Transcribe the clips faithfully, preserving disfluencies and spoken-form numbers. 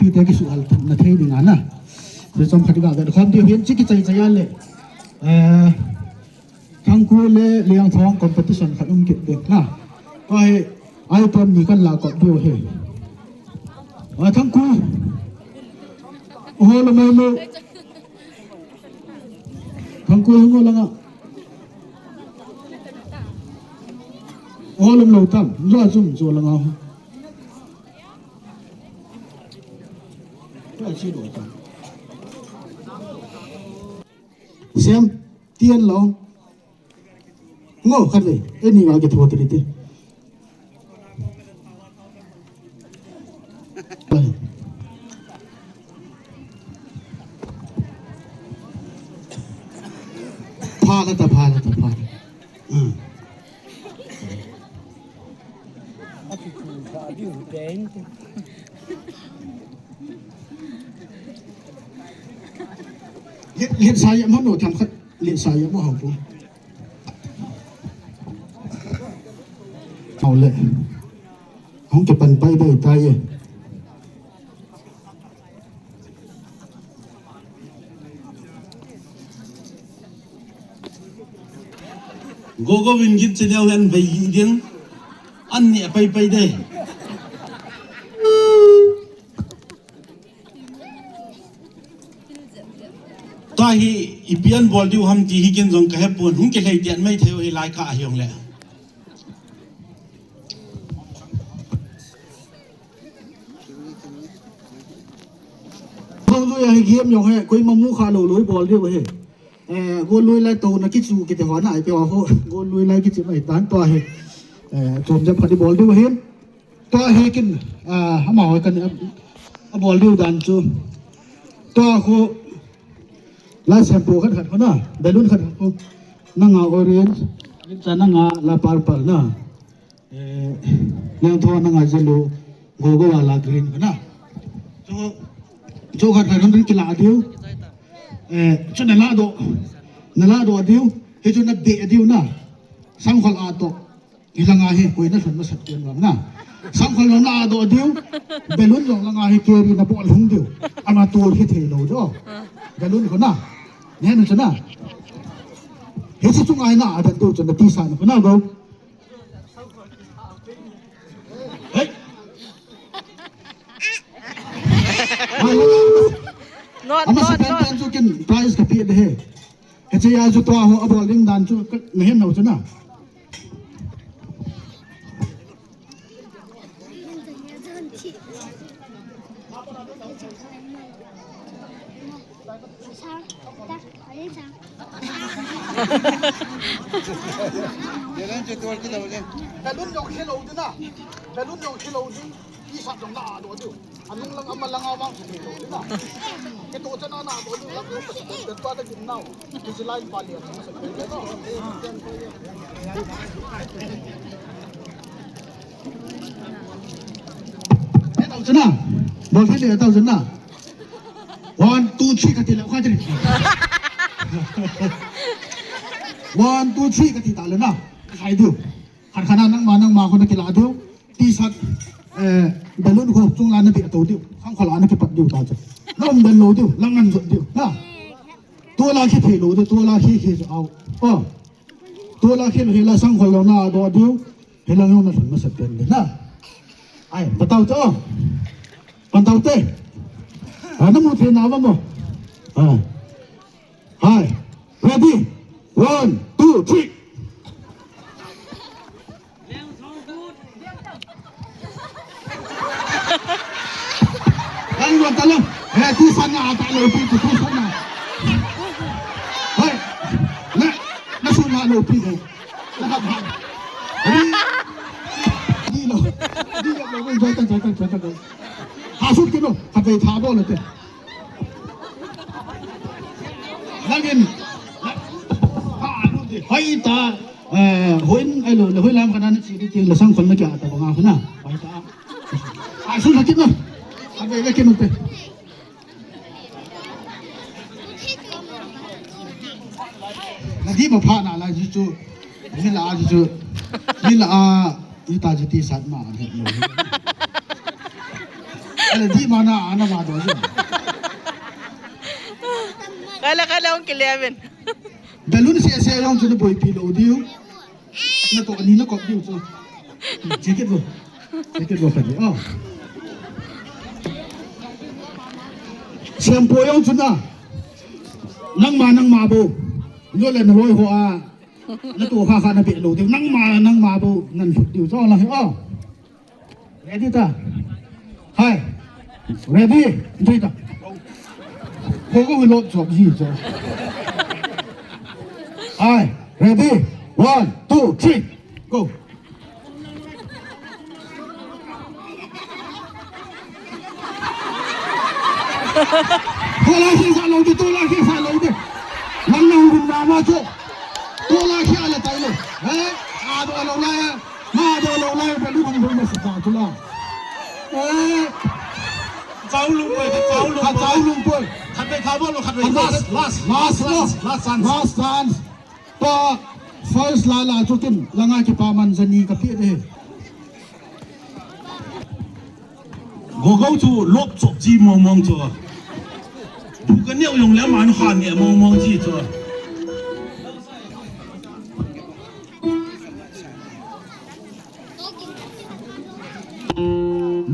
Pi te kisuhal na thei ding ana. Chu chom khat ga ga khom diu hin chi kichai chai a le. Eh, Thangkui le Liangthong competition khat um kit ding na. Ko hi item ni kan la kop diu hi. A Thangkui. Ho lo mai mo. Thangkui ho langa. Ho lom lo tam. Lo zum zo langa ho. Sem, tian lo. Ngo khat ve, e ni wa ke tho te te. Pha la ta, pha la ta, pha la. Hmm. Let, let sa ya mo no tham khat, let sa ya mo hau pu. Hau le. Hung ke pan pai dai ta ye. Gogo win git che deu hen vei hi ding. An ni pai pai de. Tua hi ipi an bol diu ham ti hi kin jong ka he pon hung ke lei tian mai thei o hi lai ka a hi ong le. Golui a hi game jong he, koima mu kha lou lou bol diu he. Eh, golui lai to na kichu kiti ho na, ai pe ho. Golui lai kichu mai tan to he. Eh, chom jep khat i bol diu he. To he kin, ah, ama ho kan, ah, a bol diu dan chu. To khu, lai sempu khat khat ho na, balloon khat khat ho. Nanga orange, cha nanga la purple na. Eh, Liangthong nanga yellow, Gogo wala green kana. Chu, chu khat khat hon kila diu. Eh, chu na la do, na la do diu. Hi chu na be diu na. Sangkhol a to. Hi langa hi, koi na lhun masat pen vang na. Sangkhol jong na do diu. Balloon jong langa hi keri na bol hung diu. Ama to hi thei lo do. Balloon ko na. Ne nu chu na. Hi chu chu ngai na a da tu chu na ti sa na ko na go. Hey. Not, ama not, sa pen not. Pen chu kin prize ka pi de he. He che ya chu to ho a bol ding dan chu ka, na hen lo chu na. Balloon jong khelo ding na. Balloon jong khelo ding. T-shirt jong na do diu. Anung lang ama lang awang khelo ding na. Kito chana na do diu lang ko pa ta ta ta kin nau. Kisi line pa lia. Tao chana. Bol khele tao chana. One, two, three, kati le, kati le. One, two, three, kati ta le na. Khai diu. Khat khat na nangma, nangma ko na kila diu. T-shirt, eh, balloon ko chung la na bi to diu. Sangkhol a na kipat diu ta chu. Na um den lo diu, lang ngan jot diu. Na. To la khi thei lo diu, to la khi khi chu au. Oh. To la khi lo hi la sangkhol lo na do diu. Hi lang jong na lhun masat pen diu. Na. Ai, patao cho. Pan tau te. Ah, na mu thei na va mo. Ah. Hai. Ready? One, two, three. Lang wan ta lang. Eh, tu sana ata lo pi, tu sana. Hai. Na, na sana lo pi ko. Na ha ha. Ready? Di lo. Di lo, lo, lo, jai ta, jai ta, jai ta, jai ta. Ha, sut kino. Ha, pai tha bo lo te. Nangin, ha, anu di, hoi ta, eh, hoi, ai lo, hoi lam kana na chi di ting la sang kon na kya ta ba nga kana. Hoi ta. A su la kin na. A be la kin te. Na di ma pha na la ji chu. Ni la ji chu. Ni la a, ni ta ji ti sat ma, he lo. Ala di mana ana ma do. Kala, kala, ong kile aven. Balloon se se jong chu na boipi lou diu. Na to ani na kop diu chu. Check it wo. Check it wo kadi. Oh. Siam po jong chu na. Nangma, nangma bou. Lo le na loi ho a. Na to kha kha na be lou diu. Nangma, nangma bou. Nan sut diu chu la. Oh. Ready ta? Hai. Ready? Ready ta? Ko ko lo chok ji cho. Hai. Ready? One, two, three. Go. Tola khi sa lo de, tola khi sa lo de. Lang na hung na ma cho. Tola khi ala tai lo. Eh? A do lo la ya. Ma do lo lai, ba lu hung hung ma sa ta tu la. Eh. Chao lung poi, chao lung poi. Chao lung poi. Khat ve kha bol lo, khat ve. Last, last, last, last, last chance. Last chance. Pa, first la la chu kin, langa kipa man jani ka pe de. Gogo chu lop chok chi mong mong chu. Bu ka neo jong le man kha ne mong mong chi chu.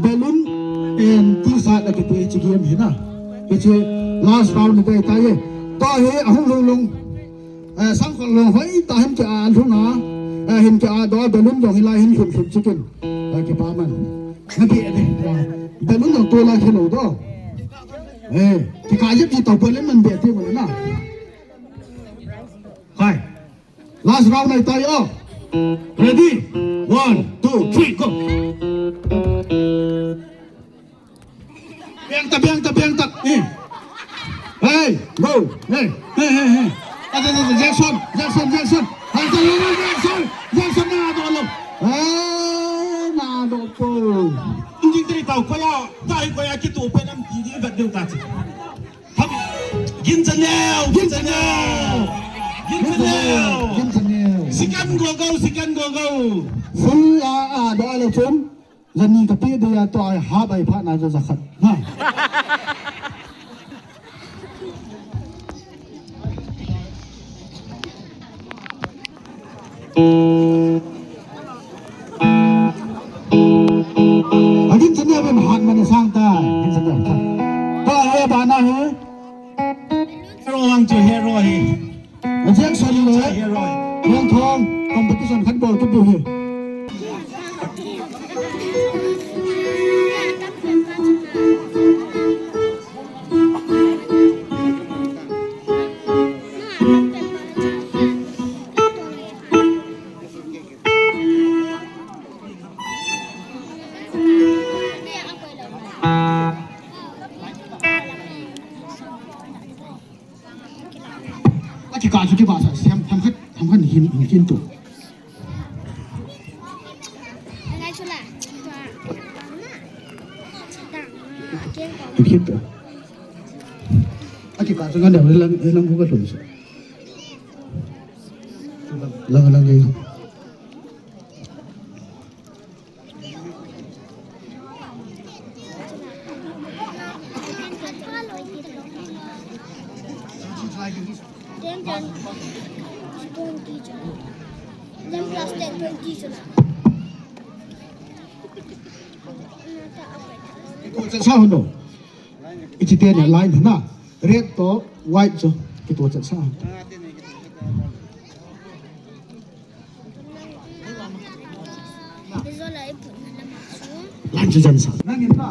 Balloon and T-shirt a kiti chi game hi na. Hiche last round ni tai tai. To hi ahung lung lung. Eh, sang khol long hoi ta hin ke a lhung a. Eh, hin ke a do balloon jong hi lai hin khum khum chicken. Eh, kipa man. Na be de. Balloon jong to la khelo do. Eh, ki ka yep ji to balloon man be te man na. Hai. Last round nai tai o. Ready? One, two, three, go. Biang ta, biang ta, biang ta. Eh. Hey, go. Hey, hey, hey, hey. Ada, ada, ada. Jackson, Jackson, Jackson. Ada, ada, ada, Jackson. Jackson na do lo. Eh, na do po. Injing teri tau ko ya, tai ko ya kitu pe nam ti di vet deu ta chi. Gin Chanel, Gin Chanel, Gin Chanel. Gin Chanel. Sikan Gogo, Sikan Gogo. Full a, a, do a le chun. Jani ka pe de ya to ai ha bai pha na ja ja khat. Ha. Agin chania ben hat man sang ta. Gin chania. Ta he ba na he. Hero ang chu hero he. Ajack Sali le. Hero he. Yang thong competition khat bol tu bu he. Aki ka chu ki ba sa siam tham khat tham khat hin hin kin tu. Hin kin tu. Aki ka chu ngan deu lang lang ko ka lum sa. Lang lang ei. Ten, ten, twenty chu. Ten plus ten, twenty chu na. Kitoh chet sa hon o. Ichi te ne line na. Red to white chu. Kitoh chet sa. Line chu jan sa. Nang in ta.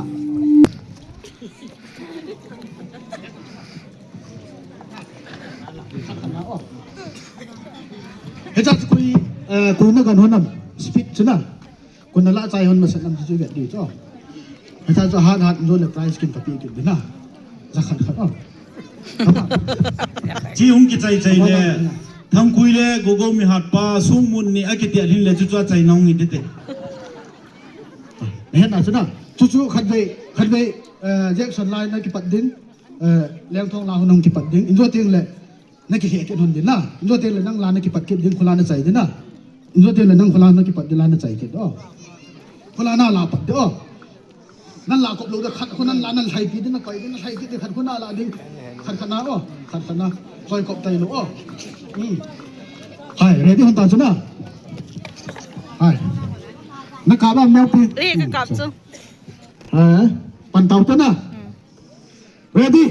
Hicha chu koi, eh, koi na kan hon nam. Speed chu na. Koi na la chai hon masa nam chu vet di chu. Hicha chu hat hat jo le prize kin ka pe kin di na. Ja khat khat o. Chi hung kichai chai le. Thangkui le Gogo mi hat pa sung mun ni a kiti a lhin le chu chu a chai nong ni te te. He na chu na. Chu chu khat vei, khat vei, eh, Jackson lai na kipat ding. Eh, Lengthong la hon hung kipat ding. Injo ting le. Na kihe kit hon ding na. Injo ting le nang la na kipat kit ding, khula na chai ding na. Injo ting le nang khula na kipat ding la na chai kit. O. Khula na la pat ding. O. Nan la kop lou da khat khu nan la nan lhai pi ding na koi ding na lhai pi ding khat khu na la ding. Khat khat na o, khat khat na. Koi kop tai lou o. Hmm. Hai, ready hon ta chu na. Hai. Na kap a meu pi. Re ka kap chu. Hai. Pan tau ta na. Hmm. Ready?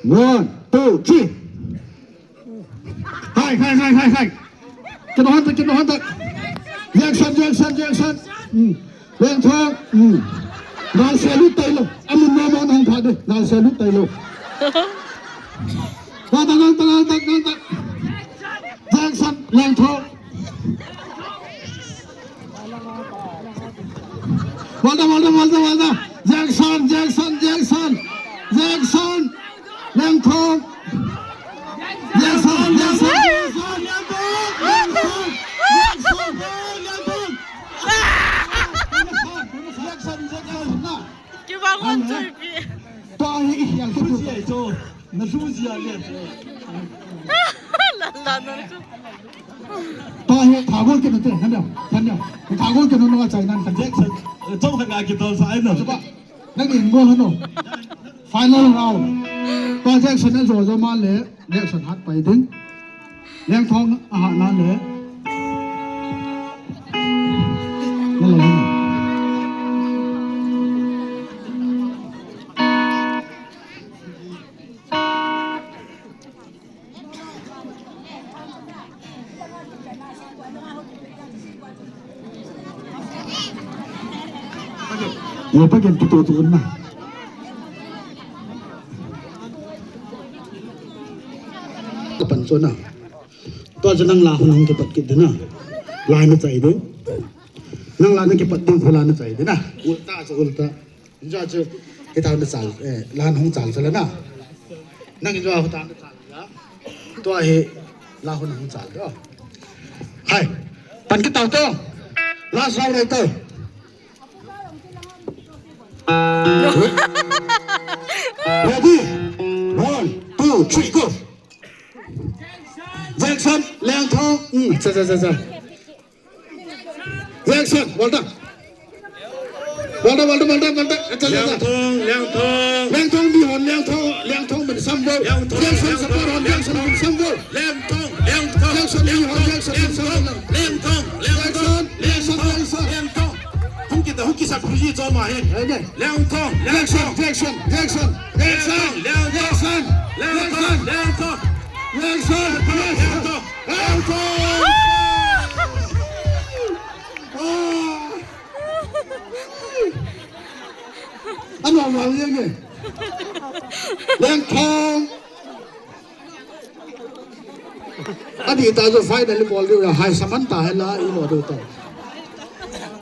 One, two, three. Hai, hai, hai, hai, hai. Kino hanta, kino hanta. Jackson, Jackson, Jackson. Hmm. Lengthong. Hmm. Nal selut tailou. Amun mo mo nang phade. Nal selut tailou. Nang tak, nang tak, nang tak, nang tak. Jackson, Lengthong. Well done, well done, well done, well done. Jackson, Jackson, Jackson. Jackson. Lengthong. Jackson, Jackson, Jackson. Lengthong. Jackson. Jackson, Jackson. Na. Kibang hon chu ipi. Tua hi i hial kit u. Lala na chu. Tua hi thagol kit u te, han deu, han deu. Thagol kit u nung a chai nan kan. Jackson, chong khat nga kitol sa ai na. Chuba, nang in gol hanu. Final round. Tua Jackson a jo jo ma le. Jackson hat pai ding. Lengthong a hat nan le. Na le. Ye pa gen kito tu na. Pan chu na. Tua chu nang la hon hung kipat kit ding na. La na chai ding. Nang la na kipat ding khu la na chai ding na. Ulta chu ulta. Injo chu, hita na chal, eh, la hung chal chal na. Nang injo hita na chal ya. Tua hi, la hung chal ya. Hai. Pan kit tau to. Last round ito. Ready? One, two, three, go. Jackson, Lengthong. Hmm, cha, cha, cha, cha. Jackson, well done. Well done, well done, well done, well done. Acha, acha, acha. Lengthong, Lengthong. Lengthong, mi hon, Lengthong, Lengthong, min sam vo. Lengthong, Jackson, Lengthong, support hon, Lengthong, Jackson, min sam vo. Lengthong, Jackson, mi hon, Lengthong, Jackson, min sam vo. Lengthong, Lengthong, Jackson, Jackson, Lengthong, Jackson. Lengthong. Hung kita, hung kisa, hung kisa, ma he. Amen. Lengthong, Jackson, Lengthong. Jackson, Jackson, Jackson, Lengthong, Jackson, Lengthong, Lengthong, Lengthong, Lengthong, Lengthong. Lengthong. Lengthong. Ah. Ano, ano, ano, ano. Lengthong. Adi ta jo final bol diu ya hai saman ta hai la i lo diu ta.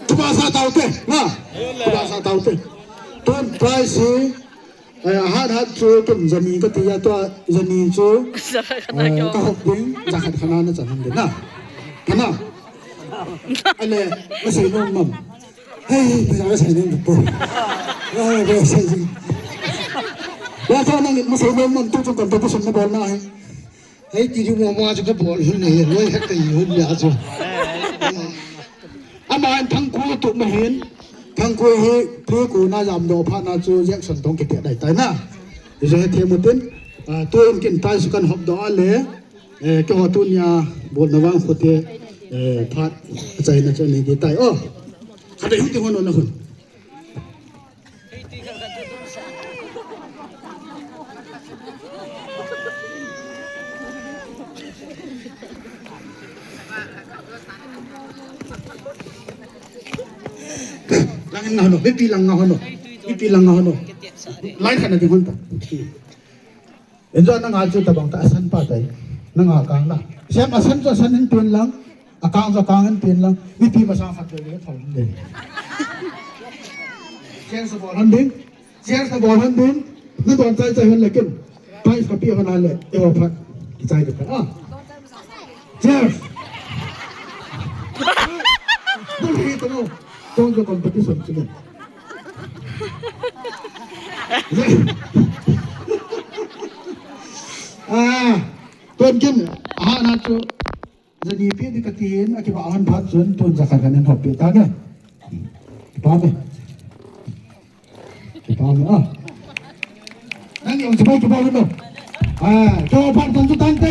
Tuba sa tau te, na. Tuba sa tau te. Tun prize hi, eh, hat hat chu tum jani ka ti ya tua jani chu, eh, ka hop ding, jakhat khana na chan hon ding na. Kana. Ale, masei nom mam. Hei, pisa ka sai nem po. Hei, pisa sai. Ya sa nang masai nem nam tu chung competition na bol na hai. Hei, ti ju mo ma chu ka bol hun nei, loi khat ka i hun ya chu. Ama an thang ku tu ma hin. Thang ku hi, pre ku na jam do pha na chu Jackson tong kiti dai tai na. Ijo he the mutin. Ah, tu in kin tai su kan hop do ale. Eh, keiho tunia bolna vang khote, eh, phat achaina chu nei ding tai. Oh, khat a hiti hon na hun. Lang nga hono, mipi lang nga hono. Mipi lang nga hono. Line khat na ding hon ta. Enjo nanga chu tabang ta asan pa tai. Nanga kang na. Siam asan chu asan in tin lang. Akang chu akang in tin lang. Mipi masa khat le le thol le. Cheers bol hon ding. Cheers bol hon ding. Na don chai chai hon le kin. Prize ka pi hon a le. E ho phat. Ki chai de phat. Ah. Cheers. Bol hi to no. Tong jo competition chu le. Ah, tun kin, aha na chu, jani pi di katin, akiba han phat chun, tun jakhat kan en hop pi ta ne. Pa ne. Pam a. Nang jong chibai kibol lo. Ah, cho phat tan chu tante,